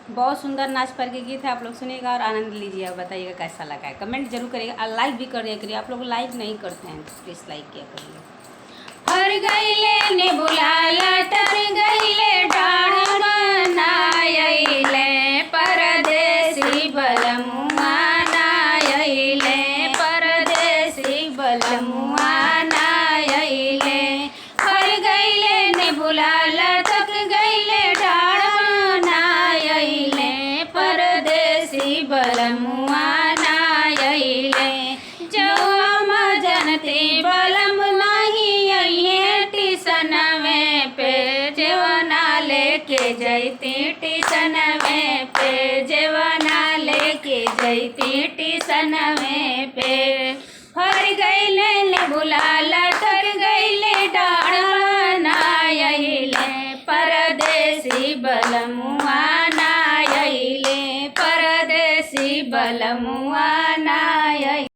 बहुत सुंदर नाच पर के गीत है, आप लोग सुनिएगा और आनंद लीजिए और बताइएगा कैसा लगा है। कमेंट जरूर करिएगा और लाइक भी करिए करिए। आप लोग लाइक नहीं करते हैं तो प्लीज़ लाइक किया करिए। हर गईले ने बुला लटर गईले डाढ़ बनायले परदेसी बलमुआ नायले परदेसी बलमुआ नायले। हर गईले ने बुला लटक गईले डाढ़ बनायले परदेसी बलमुआ नायले। जौआ जनती बलम नाही अइहे टिसनवे पे जेवना लेके जैती टिसनवे पे जेवना लेके जैती टिसनवे पे। हर गईले ने बुला लटक गईले डाढ़ बनायले परदेसी बलमुआ नायले परदेसी बलमुआ नायले।